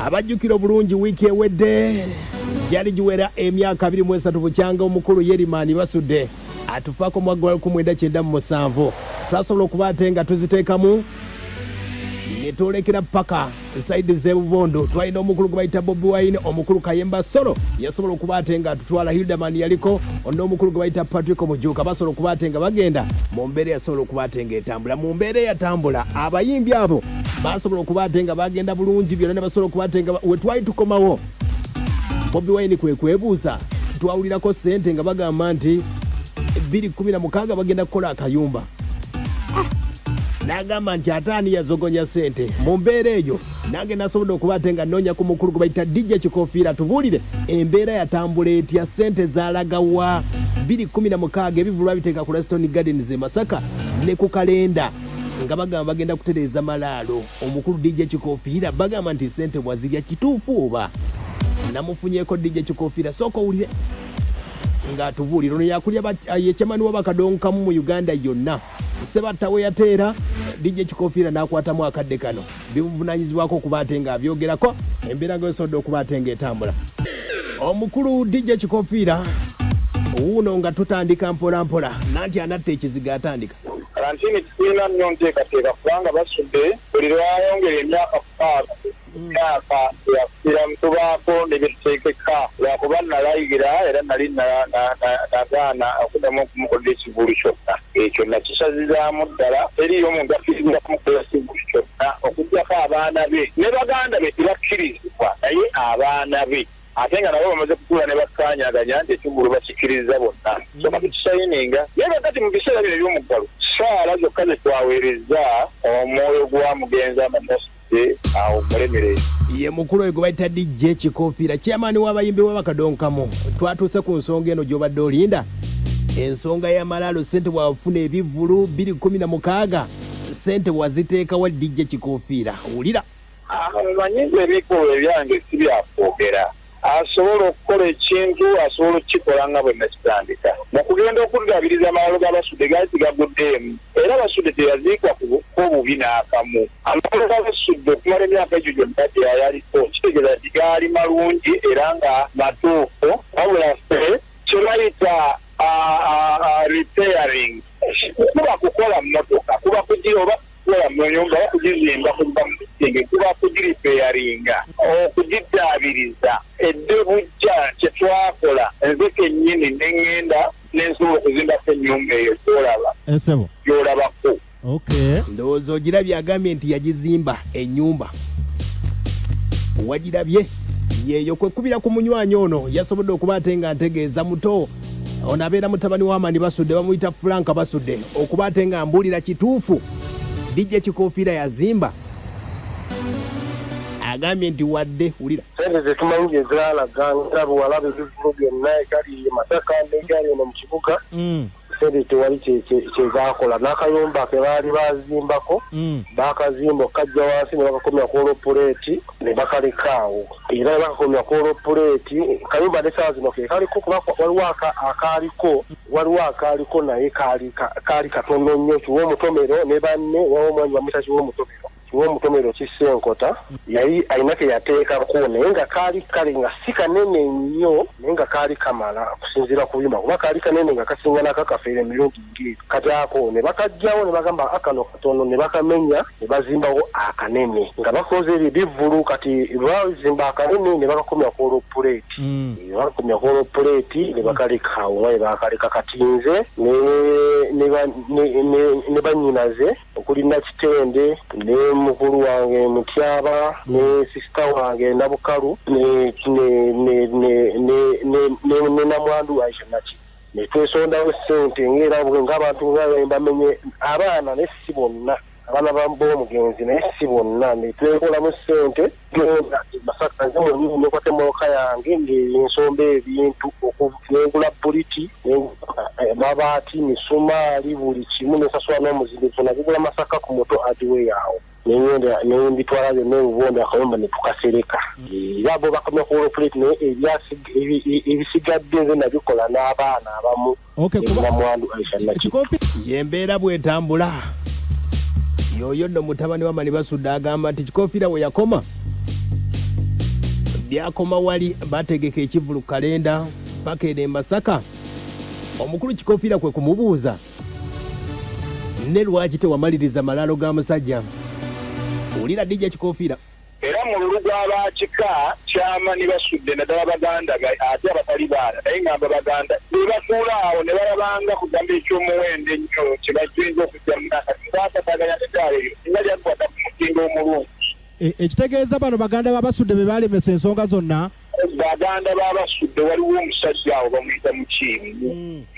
Abajjukira obulungi wiiki ewedde gyali giwera emyaka 23 bukyanga omukulu Yerimani Basudde atufaako mwaka gwa 1997 twasobola okuba ate nga tuziteekamu ne twolekera paka saidi z'ebubondo. Twalina omukulu gwe bayita Bobi Wine, omukulu Kayemba Solo yasobola okuba ate nga atutwala, Hilderman yaliko n'omukulu gwe bayita Patrick Mujuuka, basobola okuba ate nga bagenda mu mbeera eyasobola okuba ate ng'etambula. Mu mbeera eyatambula abayimbi abo basobola okuba ate nga bagenda bulungi byonna ne basobola okuba ate nga we twali tukomawo Bobi Wine kwe kwebuuza, twawulirako ssente nga bagamba nti 2016 bagenda kukola akayumba, n'agamba nti ate ani yazogonya ssente mu mbeera eyo. Nange nasobodde okuba ate nga nnoonya ku mukulu gwe bayita DJ Kikofiira tubuulire embeera yatambula etya, ssente zaalaga wa. 2016 ebivvulu babiteeka ku Ruston Gardens e Masaka ne ku kalenda nga bagamba bagenda kutereeza malaalo. Omukulu DJ Kikofiira bagamba nti ssente wazirya, kituufu oba? Namufunyeeko DJ Kikofiira, sooka owulire ng'atubuulira. Ono yakulya ye chairman w'abakadonkamu mu Uganda yonna. Ssebatta we yateera DJ Kikofiira n'akwatamu akadde kano bimuvunaanyizibwako okuba ate ng'abyogerako embeera nga yosobodde okuba ate ng'etambula. Omukulu DJ Kikofiira wuuno nga tutandika mpola mpola nanti anatta ekizigo atandika. Kalantini tetulina nnyo nteekateeka kubanga Basudde buli lw'ayongera emyaka mukaaga ku myaka gye yafiiramu tubaako ne bye tuteekeka lwakuba nalagira era nali nagaana okuddamu okumukolera ekivvulu kyonna. Ekyo nakisazizaamu ddala teriiyo muntu akkirizibwa kumukolera kivvulu kyonna okuggyako abaana be ne baganda be tebakkirizibwa naye abaana be. Ate nga nabo bamaze kutuula ne bakkaanyaganya nti ekivvulu bakikkirizza bonna. So kati tusayininga. Naye kaakati mu biseera bino eby'omuggalo, ssaala zokka ze twaweerezza omwoyo gwa mugenzi Amanosudde awummule mirembe. Ye mukulu oyo gwe bayita DJ Kikofiira, chairman w'abayimbi ba Bakadonkamu. Twatuuse ku nsonga eno gy'obadde olinda, ensonga y'amalaalo. Ssente bw'afuna ebivvulu 2016, ssente waziteeka wa DJ Kikofiira? Wulira. Omanyi nze ebikolwa ebyange si bya kwogera. Asobola okukola ekintu asobola okukikola nga bwe nakitandika. Mu kugenda okuddaabiriza amalaalo ga Basudde gaali tegaguddeemu era Basudde teyaziikwa ko bubi n'akamu. Amalaalo ga Basudde okumala emyaka egyo gyonna gye yayaliko kitegeeza nti gaali malungi era nga matuufu wabula ffe kye bayita repairing kuba kukola mmotoka kuba kugi oba kukola mu nyumba oba kugizimba kuva mu bisenge kuba kugiripeyaringa, okugiddaabiriza edde buggya. Kye twakola nze kennyini ne ŋŋenda ne nsobola okuzimbako ennyumba eyo gy'olaba gy'olabako. Ndowooza ogirabye agambye nti yagizimba ennyumba. Wagirabye? Yeeyo kwe kubira ku munywanyi ono yasobodde okuba ate nga ntegeeza muto ono abeera mutabani wa Amani Basudde bamuyita Frank Basudde okuba ate nga mbuulira kituufu DJ Kikofiira yazimba agambye nti wadde wulira. Ssente zetumanyi gye zaalaga nga bwewalaba ebivvulu byonna egali e Masaka n'egali eno mu kibuga ssente tewali kyezakola n'akayumba ke baali bazimbako baakazimba okukajja wansi ne bakakomya ku olopuleeti ne bakaleka awo era ne bakakomya ku olopuleeti kayumba ne ssaawa zino ke kaliko kuba waliwo akaaliko waliwo akaaliko naye kaali kaali katono nnyo kiwa omutomero ne banne waliwo omwami bamuyita kiwa omutomero Kiwa omutomero kissa enkota yali alina ke yateekako naye nga kaali kale nga si kanene nnyo naye nga kaali kamala okusinziira ku buyumba kuba kaali kanene nga kasinga n'akakafeero emirundi ng'ebiri. Kati ako ne bakaggyawo ne bagamba a kano katono ne bakamenya ne bazimbawo akanene nga bakoze ebyo ebivvulu kati baazimba akanene ne bakakomya ku olwo puleeti ne bakakomya ku olwo puleeti ne bakaleka awo nga bwe baakaleka kati nze ne ne ne ne bannyinaze okuli Nakitende ne mukulu wange Mutyaba ne sisita wange Nabukalu ne ne ne ne ne ne ne ne namwandu Aisha Naki ne twesondawo ssente ng'era bwe ng'abantu nga bamenye abaana naye si bonna abaana b'omugenzi naye si bonna ne twekolamu ssente Genda e Masaka nze mwennyini nekwata emmotoka yange ng'ensomba ebintu nengula bbuliti, nengula amabaati, misumaali buli kimu nensasula n'omuzimbi ebifo nabigula Masaka ku muto Hardware awo nengenda nembitwala byonna e Bubondo akayumba netukasereka era bo bakomya ku wall plate naye ebisigadde nze nabikola n'abaana abamu. Okay, kuba Namwandu Aisha Nakitto. Y'embeera bw'etambula. Y'oyo nno mutabani wa Mani Basudde agamba nti Kikofiira we yakoma Byakoma wali bategeka ekivvulu kalenda paka eno e Masaka. Omukulu Kikofiira kwe kumubuuza ne lwaki tewamaliriza malaalo ga musajja. Wulira DJ Kikofiira. Era mu lulu gw'abakika ky'Amani Basudde naddala baganda be ate abatali baana naye ngamba baganda be batuula awo ne balabanga kugamba eky'omuwendo ennyo kye bayinza okuggyamu n'akati baataataaganya n'eddaala eryo singa lyaggwa dda ku mutindo omulungi. Ekitegeeza bano baganda ba Basudde be baalemesa ensonga zonna? Baganda ba Basudde waliwo omusajja awo bamuyita Mukiibi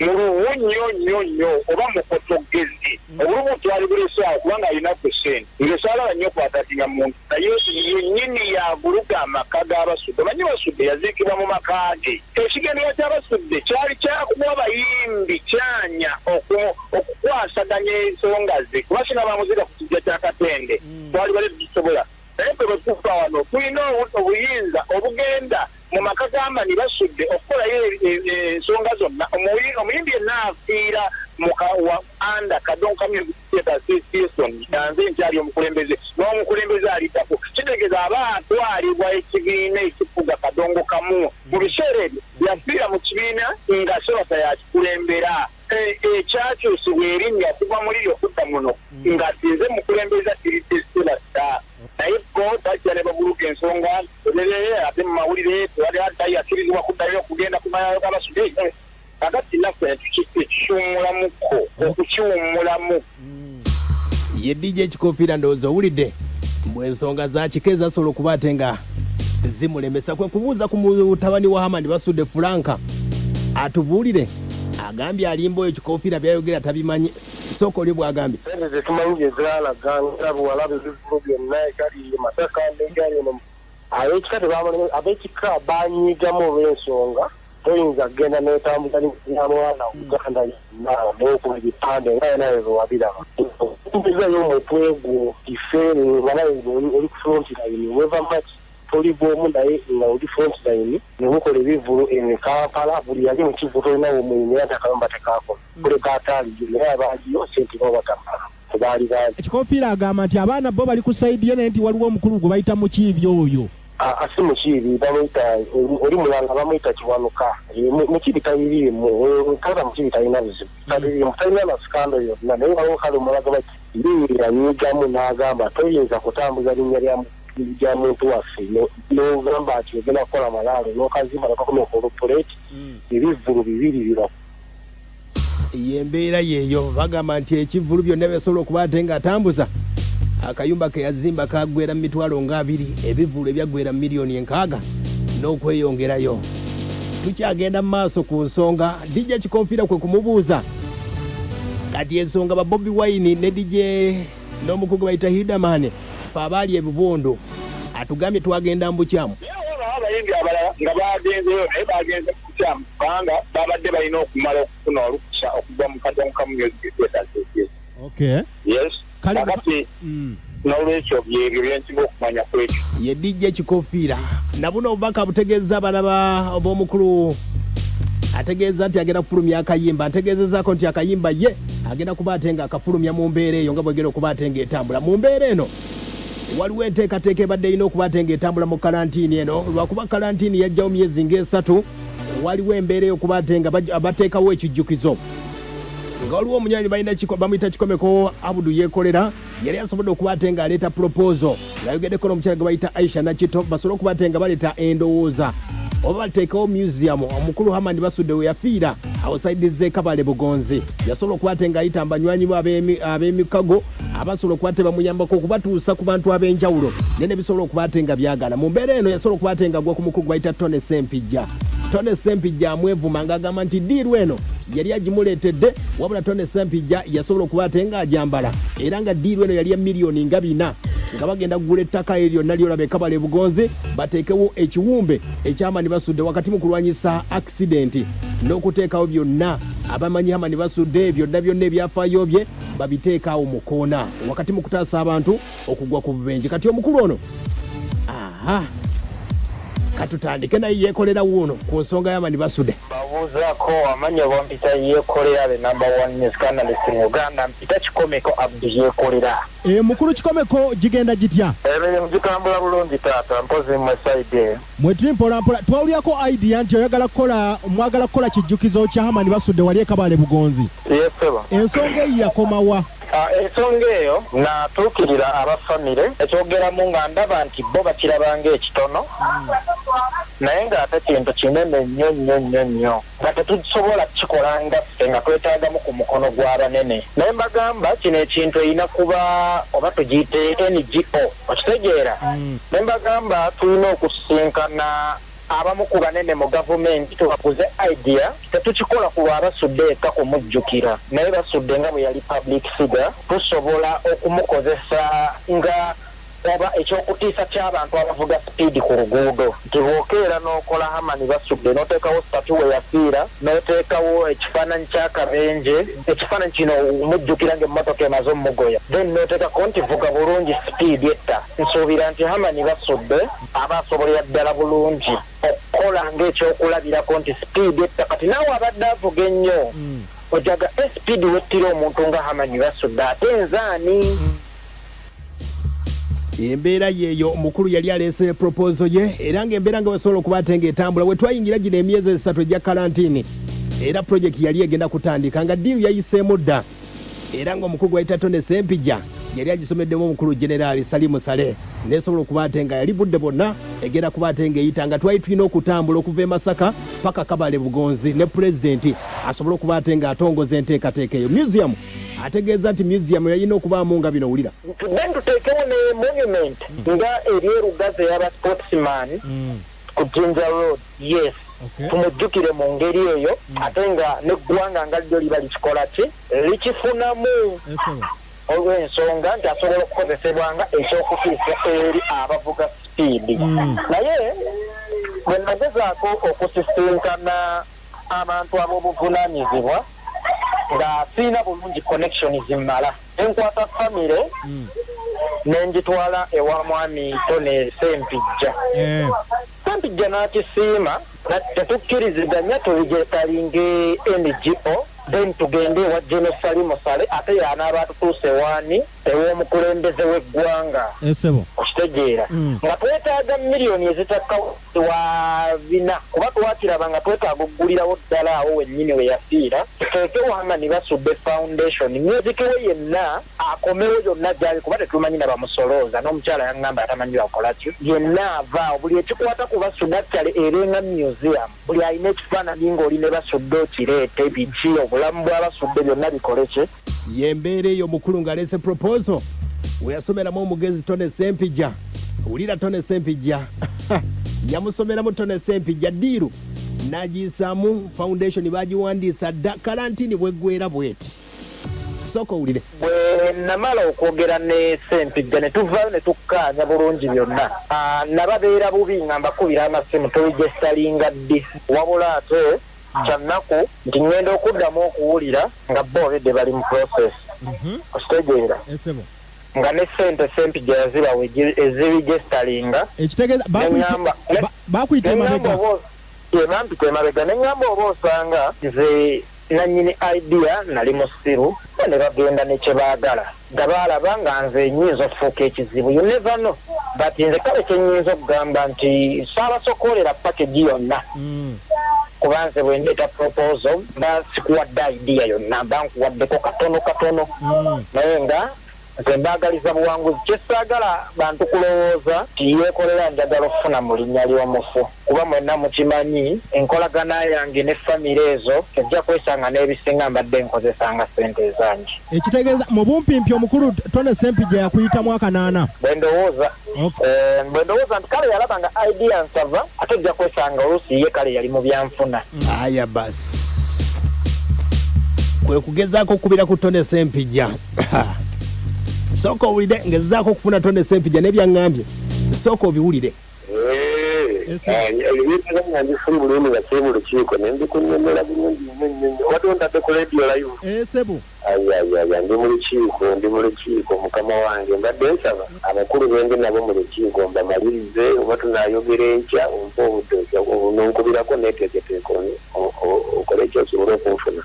muluwu nnyo nnyo nnyo oba mukotoggezi. Obulubu twalibulese awo kubanga alina ku ssente. Nze saagala nnyo kwatakinga muntu naye yennyini y'avuluga amaka ga Basudde. Omanyi Basudde yaziikibwa mu maka ge. Ekigendererwa kya Basudde kyali kya kuwa bayimbi kyanya okukwasaganya ensonga ze kuba singa baamuziika ku kiggya kya Katende twalibadde tetusobola. Naye ffe bwe tuva wano tulina obuyinza obugenda mu maka g'Amani Basudde okukolayo ensonga zonna. Omuyimbi yenna afiira mu under Kadongo Music Theatre Association nga nze nkyali omukulembeze n'omukulembeze aliddako, kitegeeza aba atwalibwa ekibiina ekifuga Kadongo Kamu. Mu biseera ebyo yafiira mu kibiina nga Sebatta y'akikulembera. Ekyakyusibwa erinnya okuva mu liri okudda muno nga nze mukulembeze akkiridde Sebatta. Naye bo bajja ne bavuluga ensonga ate mu mawulire tewali addayo akkirizibwa kuddayo okugenda ku malaalo ga Basudde. Kakati naffe ne tukiwummulamuko okukiwummulamu. Ye DJ Kikofiira ndowooza owulidde mbu ensonga za kika ezasobola okuba ate nga zimulemesa kwe kubuuza ku mutabani wa Hamani Basudde Fulanka atubuulire agambye alimba oyo Kikofiira byayogera tabimanyi. Sooka oli bw'agambye. Ssente zetumanyi gye zaalaga nga bwewalaba ebivvulu byonna egali e Masaka n'egali eno. Ab'ekika tebamuleme ab'ekika banyiigamu olw'ensonga toyinza kugenda n'otambuza linnya lya mwana Uganda yonna n'okuba ebipande nga nawe bwe wabiraba. Oyingizzayo omutwe gwo ifeere nga nawe oli ku front line weva much toli bwomu naye nga oli front line ne mukola ebivvulu eno e Kampala buli yali mu kivvulu tolina w'omuyimira nti akayumba tekaakola kuleka ataaliyo naye abaaliyo ssente bo batamala tebaali bangi. Kikofiira agamba nti abaana bo bali ku sayidi ye naye nti waliwo omukulu gwe bayita Mukiibi oyo. Aa si Mukiibi bamuyita oli mulala bamuyita Kiwanuka. Mukiibi tabiriimu taata Mukiibi talina buzibu tabiriimu talina na sikando yonna naye waliwo kale omulala gwe bayita ye yanyiigamu n'agamba toyinza kutambuza linnya lya lya muntu waffe n'ogamba nti ogenda kukola malaalo n'okazimba nokakomya ku olupuleeti ebivvulu bibiri biba Y'embeera yeeyo bagamba nti ekivvulu byonna byasobola okuba ate ng'atambuza akayumba ke yazimba kaggwera mu mitwalo nga abiri ebivvulu ebyaggwera mu miliyoni enkaaga n'okweyongerayo. Tukyagenda mu maaso ku nsonga DJ Kikonfiira kwe kumubuuza kati ensonga ba Bobi Wine ne DJ n'omukugu bayita Hilderman fe abaali ebibondo atugambye twagenda mu bukyamu. Naye wabaawo abayimbi abalala nga baagenzeeyo naye baagenze mu bukyamu kubanga baabadde balina okumala okufuna olukusa okuva mu Kadongo Kamu Music Theatre Association. Okay. Yes. Kale Kakati n'olwekyo byebyo bye nsinga okumanya ku ekyo. Ye DJ Kikofiira na buno obubaka abutegeezza abaana ba b'omukulu ategeeza nti agenda kufulumya akayimba ategeezezaako nti akayimba ye agenda kuba ate nga akafulumya mu mbeera eyo nga bwegenda okuba ate ng'etambula mu mbeera eno waliwo enteekateeka ebadde erina okuba ate ng'etambula mu kalantiini eno lwakuba kalantiini yajjawo myezi ng'esatu waliwo embeera ey'okuba ate nga bateekawo ekijjukizo nga waliwo omunyanyi balina bamuyita Kikomeko Abudu Yekolera yali asobodde okuba ate ng'aleeta proposal ng'ayogeddeko n'omukyala gwe bayita Aisha Nakito basobole okuba ate nga baleeta endowooza oba bateekewo museum omukulu Hamani Basudde we yafiira awo saidi z'e Kabale Bugonzi yasobola okuba ate ng'ayita banywanyi be ab'emikago abasobola okuba ate bamuyambako okubatuusa ku bantu ab'enjawulo naye ne bisobola okuba ate nga byagaana mu mbeera eno yasobola okuba ate ng'agwa ku mukulu gwe bayita Tony Ssempijja Tony Ssempijja amwevuma ng'agamba nti ddiiru eno yali agimuleetedde wabula Tony Ssempijja yasobola okuba ate ng'agyambala era nga ddiiru eno yali ya miliyoni nga bina nga bagenda kugula ettaka eryo lyonna lyolaba e Kabale Bugonzi bateekewo ekiwumbe eky'Amani Basudde wakati mu kulwanyisa akisidenti n'okuteekawo byonna abamanyi Hamani Basudde byonna byonna ebyafaayo bye babiteeka awo mu koona wakati mu kutaasa abantu okugwa ku bubenje kati omukulu ono aha. Katutandike naye Yekolera wuuno ku nsonga y'Amani Basude. Babuuzaako amannya bampita Yekolera, the number one music analyst in Uganda. Mpita Kikomeko Abdu Yekolera. E, mukulu Kikomeko, gigenda gitya? Emirimu gitambula bulungi taata, mpozi mmwe side eyo? Mwe tuli mpolampola. Twawulyako idea nti oyagala kukola, mwagala kukola kijjukizo kya Hamani Basudde wali e Kabale Bugonzi. Yes ssebo. Ensonga eyo yakomawa? Ensonga eyo natuukirira aba famire ekyogeramu nga ndaba nti bo bakiraba ng'ekitono, naye ng'ate kintu kinene nnyo nnyo nnyo nnyo nga tetusobola kukikola nga ffe, nga twetaagamu ku mukono gw'abanene. Naye mbagamba kino ekintu erina kuba oba tugiyite NGO, okitegeera? Ne mbagamba tulina okusisinkana abamu ku banene mu gavumenti tubaguze idea. Tetukikola ku lwa Basudde yekka kumujjukira, naye Basudde nga bwe yali public figure, tusobola okumukozesa nga oba ekyokutiisa ky'abantu abavuga sipiidi ku luguudo, nti bw'okeera n'okola Hamani Basudde n'oteekawo statue we yafiira, n'oteekawo ekifaananyi ky'akabenje, ekifaananyi kino mujjukira ng'emmotoka emaze omugoya, then n'oteekako nti vuga bulungi, sipiidi etta. Nsuubira nti Hamani Basudde aba asobolera ddala bulungi okukola ng'ekyokulabirako nti sipiidi etta. Kati naawe abadde avuga ennyo ojaga esipiidi wettira omuntu nga Hamani Basudde, ate nzaani? Embeera yeeyo. Omukulu yali aleese proposal ye, era ng'embeera nga basobola okuba ate ng'etambula. Bwe twayingira gino emyezi 3 egya kalantini, era project yali egenda kutandika nga deal yayiseemu dda, era ng'omukulu gwayita Tone Sempijja yali agisomeddemu omukulu Generaali Salimu Sale, nesobola okuba ate nga yali budde bwonna egenda kuba ate ng'eyita, nga twali tulina okutambula okuva e Masaka paka Kabale Bugonzi ne pulezidenti asobole okuba ate ng'atongoza enteekateeka eyo. Museum, ategeeza nti museum yalina okubaamu nga bino, wulira. Then tuteekewo ne monument nga eri erugazi ey'aba sportsman ku Jinja Road, yes. Tumujjukire mu ngeri eyo, ate nga n'eggwanga nga lyo liba likikola ki, likifunamu, olw'ensonga nti asobola okukozesebwa nga ekyokutiisa eri abavuga sipiidi. Naye bwe nagezaako okusisinkana abantu ab'obuvunaanyizibwa, nga siina bulungi connection zimmala, nenkwata famire nengitwala ewa mwami Tone Sempijja. Sempijja n'akisiima, tetukkiriziganya turegisteringe NGO, then tugende ewa General Salimu Sale, ate yanaaba atutuuse waani ew'omukulembeze w'eggwanga. Esebo. Okitegeera? Nga twetaaga miliyoni ezitakka wa 400, kuba twakiraba nga twetaaga okugulirawo ddala awo wennyini we yafiira, tuteekewo Hamani Basudde Foundation, music we yenna akomewo yonna gyali, kuba tetumanyi na bamusolooza. N'omukyala yaŋŋamba atamanyi bakolaki, yenna avaawo, buli ekikwata ku Basudde actually erenga museum, buli alina ekifaananyi ng'oli ne Basudde okireete, biki, obulamu bwa Basudde byonna bikoleke. Yembeera eyo. Omukulu ng'aleese proposal we yasomeramu omugezi Tone Sempijja. Wulira, Tone Sempijja yamusomeramu. Tone Sempijja deal n'agiyisaamu, foundation bagiwandiisa dda, kalantini bweggwera bweti. Sooka owulire. Bwe namala okwogera ne Sempijja ne tuvaayo ne tukkaanya bulungi byonna, nababeera bubi nga mbakubira amasimu, turegisteringa ddi? Wabula ate kyannaku nti ŋŋenda okuddamu okuwulira nga bo already bali mu process, okitegeera? Esebo. Nga ne sente Sempijja yazibawa eziregisteringa. Ekitegeeza bakuyita neŋŋamba emabega. Ye bampita emabega, neŋŋamba oba osanga nze nannyini idea nali musiru, bo ne bagenda ne kye baagala, nga baalaba nga nze nyinza okufuuka ekizibu. You never know, but nze kale kyenyinza okugamba nti saabasokoolera package yonna, kuba nze bwe ndeeta proposal mba sikuwadde idea yonna, mba nkuwaddeko katono katono. Naye nga nze mbaagaliza buwanguzi. Kyesaagala bantu kulowooza nti Yeekolera njagala okufuna mu linnya ly'omufu, kuba mwenna mukimanyi enkolagana yange ne famire ezo, ejja kwesanga n'ebisinga mbadde nkozesanga ssente ezange. Ekitegeeza mu bumpimpi omukulu Tone Sempijja yakuyitamu akanaana. Bwe ndowooza. Bwe ndowooza nti kale yalaba nga idea nsava, ate ojja kwesanga oluusi ye kale yali mu byanfuna. Aya basi, kwe kugezaako okukubira ku Tone Sempijja. Sooka owulire, ngezaako okufuna Tone Sempijja nebyaŋŋambye, sooka obiwulire. Ebintu nga ndifuli bulungi nga kiri mu lukiiko ne mbikunyonyola bulungi nnyo nnyo nnyo. Obadde ontadde ku radio live? Esebo. Ayayaya, ndi mu lukiiko, ndi mu lukiiko mukama wange. Mbadde nsaba abakulu bendi nabo mu lukiiko mbamalirize, oba tunaayogera enkya, ompe obudde ononkubirako neeteeketeeke okole ki osobole okunfuna.